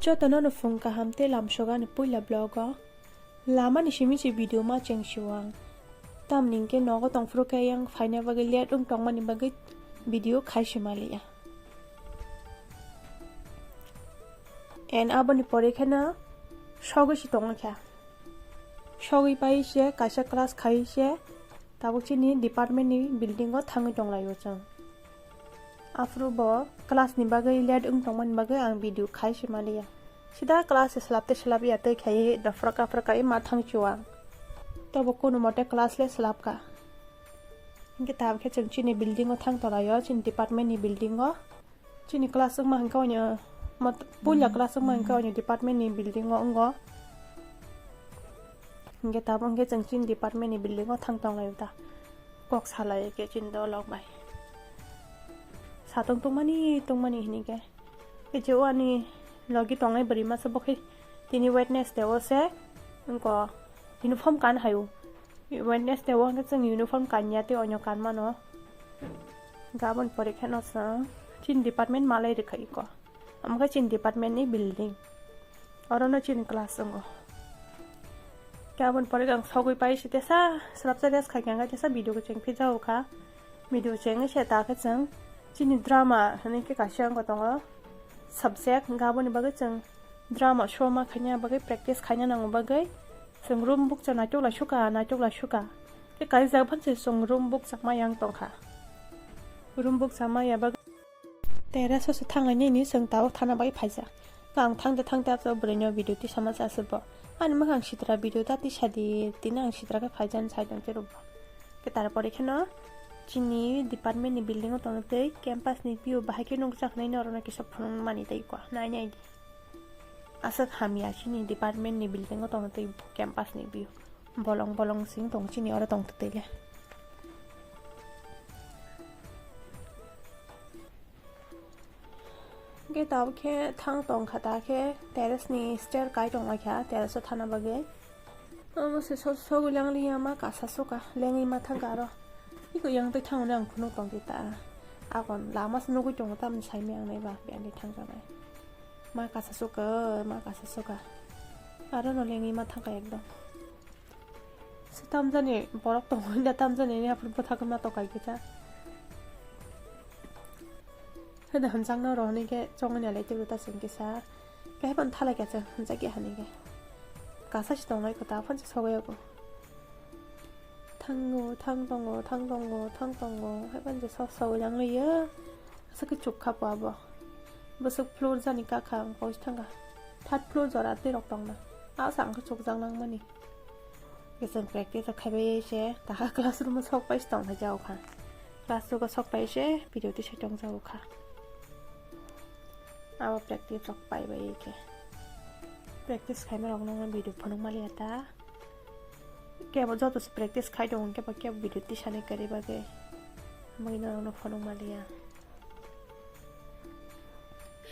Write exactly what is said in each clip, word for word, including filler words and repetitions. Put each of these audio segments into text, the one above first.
Jotono no phung kaham tei lamsogani puila vlog o. Lama ni simi se video ma cheng siwang. Tamni hwnkhe nogo tongphuru khe yang phaina bagwi late wng tongmani bagwi video khai se maliya. And aboni pore kheno sogwi se tongkha. Sogwi pai se kaisa class khai se tabuk chini department ni building o thangwi tonglaio chwng. Aphuru bo class ni bagwi late wng tongmani bagwi ang video khai se maliya. Sida class se slap tei slap ya tei khai dafra kafra kai ma thang chuwa. Tobo kunu mote class le slap ka. Hingke tabuk khe chwng chini building o thang tonglaio, chini department ni building o. Chini class wngma hingke oino, mat-, puila class wngma hingke oino department ni building o wngo. Hingke tabuk hingke chwng chini department ni building o thang tonglaio ta. Kok salai khe chini dolok bai. Satong tongmani, tongmani hini khe. Khe je o ani logi tongnai bwrwi masa bo khe tini Wednesday o se wngko uniform kan haio. Wednesday o hwnkhe chwng uniform kanya tei oino kan mano. Gabon pore kheno chwng chini department malai rwkha iko. Omo khe chini department ni building. Orono chini class wngo. Khe aboni pore ang sogwi pai se tesa, swrapsa rest khai khe ang tesa video khe cheng phijao kha. Video chengwi se ta khe chwng chini drama hinwi khe kaisa wngkha tongo subject, hwnkhe aboni bagwi chwng drama show ma khaina bagwi practice khaina nango bagwi chwng room bukcha naitok lai suka, naitok lai suka. Khe kaijak phan se chwng room bukchakma yang tongkha. Room bukchama ya bagwi terrace o se thanglainani chwng tabuk thana bagwi phaijak. Ang thangte thangte abo bwrwino video tisama se aswk bo. Ani mwkhang sitra video ta tisadi, tini ang sitra khe phaijani sai tongte rwbo. Khe tarpore kheno chini department ni building o tongtwi campus ni view bahai khe nukjaknai norokno kisa phunukmani tei kho nai nai di. Aswk hamya chini department ni building o tongtwi campus ni view. Bolong bolong sing tong chini oro tongtwi le. Hwnkhe tabuk khe thang tong kha ta khe terrace ni stair kai tong lai kha terrace o thana bagwi. Omo se so-, sogwi lang liya ma kasa suka lengwi ma thang kha aro. Iko yang twi thang hwnwi ang phunuk tong khe ta. Akon lama se nugwi tongo tamni saimaya ang naiba biyang twi thang kha bai. Ma kasa suka, ma kasa suka. Aro no lengwi ma thang kha ekdom. Se tamjani borok tongo hwnda tamjani ni aphuru bwthakma tokai kisa. Hwnda hwnjakno rohornai khe chongni alai tei bwta chwng kisa. Kaipan thalai kisa hwnjak ya hwnwi khe. Kasa se tongnai kho ta phano se sogwi yago. Thango, thang tongo, thang tongo, thang tongo. Haipan je sok sogwi lang liya. Asa khe chuk kha po abo. Bwswk floor jani kakha ang poi thangkha. Third floor jora twi rok tongna. Asa ang khe chukjak nang mani. Khe chwng practice rok khaibai se, taha classroom o sok pai se tong thai jao kha. Classroom o sok pai se, video tisai tong jao kha. Abo practice rok pai bai khe. Practice khaima rok no video phunuk maliya ta. Kebo joto se practice khai tongo, kebo, kebo video tisani kwrwi bagwi. Hambai norokno phunuk maliya.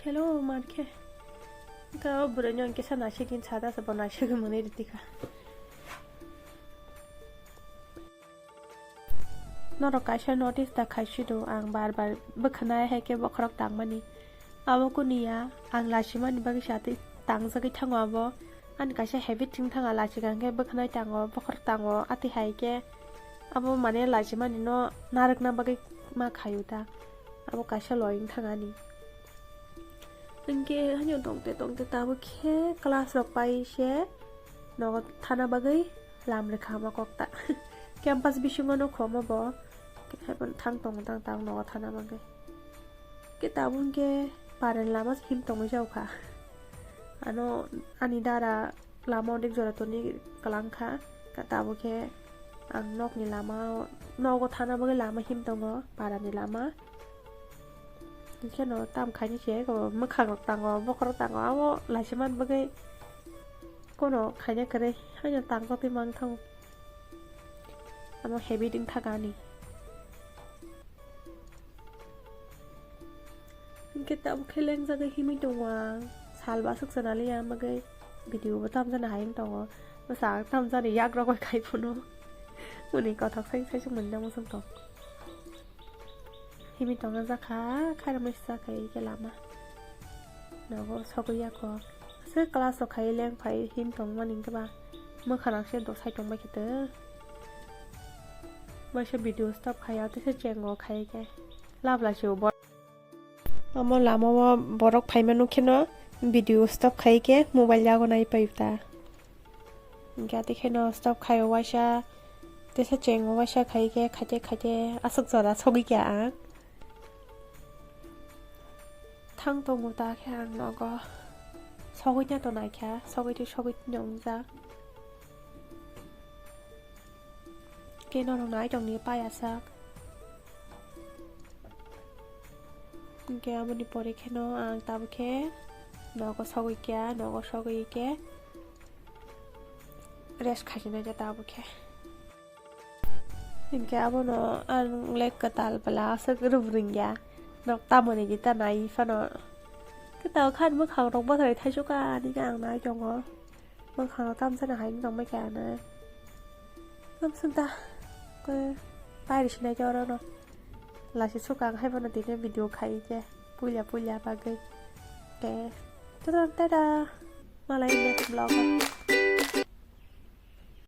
Hello, mankhe. Ka o bwrwino hwnkhe sa naisik din sada sa bo naisik mwnwi rwtwi kha. Norok kaisa notice da khai sido, ang bar bar bwkhanai hai khe bokhorok tangmani. Abo kuniya, ang lachimani bagwi sa tei tangjagwi thango abo. Ani kaisa habit wng thang a lachikha hwnkhe bwkhanai tango, bokhorok tango, atwi hai khe abo mane lachimani no narwkna bagwi ma khaio ta. Abo kaisa loi wng thang ani. Hwnkhe haino tongte tongte tabuk khe class rok pai se nogo thana bagwi lam rwkha ma kok ta. Campus bisingo no khomo bo. Haibo thang tongo tang tang nogo thana bagwi. Khe tabuk hwnkhe parani lama him tongwi jao kha. Ano ani dara lama odek jora toni kwlang kha. Khe tabuk khe ang nokni lama, nogo thana bagwi lama him tongo, parani lama. Hwnkhe no tam khaini se eko mwkhang rok tango, bokhorok tango, abo lachiman bagwi kono khaina kwrwi haino tangjagwi mang thango. Amo habit wng thaka ani. Hwnkhe tabuk khe lengjagwi himwi tongo ang. Salba aswk chana liya bagwi video bo tamjani hayung tongo. Bwsa ang tamjani yakrok bai khai phano. Mwnwi kothok sai sai se mwnwi nang muchung tong. Himwi tongna jakha khairokma se jakha eke lama. Nogo sogwi ya kho. Aswk class rok khai leng phai him tongmani hwnkhe ba mwkhang se dosai tongbai khe tong. Waisa video stop khai ya, tei se chengo khai khe. Labla se bo. Omo lama o borok phaima nukhe no video stop khai khe mobile yago nai pai ta. Hwnkhe ati kheno stop khai o waisa, tei se chengo waisa khai khe, khaite khaite aswk jora sogwi kha ang. Thang tongo ta khe ang nogo. Sogwi na to naikha, sogwi twi sogwi twi nongjak. Khe norok nai tongni paya sak. Hwnkhe aboni pore kheno ang tabukhe nogo sogwi kha, nogo sogwi khe rest khaisina khe tabukhe. Hwnkhe abono ang le kwtal bwla aswk rwrwngya. Nok tamoni di ta nai phano. Kwtal khan mwkhang rok bwthai thaichuk ani khe ang nai tongo. Mwkhang rok tamsa no hai wng tongbai kha ano. Tamsuk da. Khe pairi sinai khe oro no. Lachi sukang hai bono tini video khai khe. Puila puila bagwi. Khe. Tada tada. Malai next vlog o.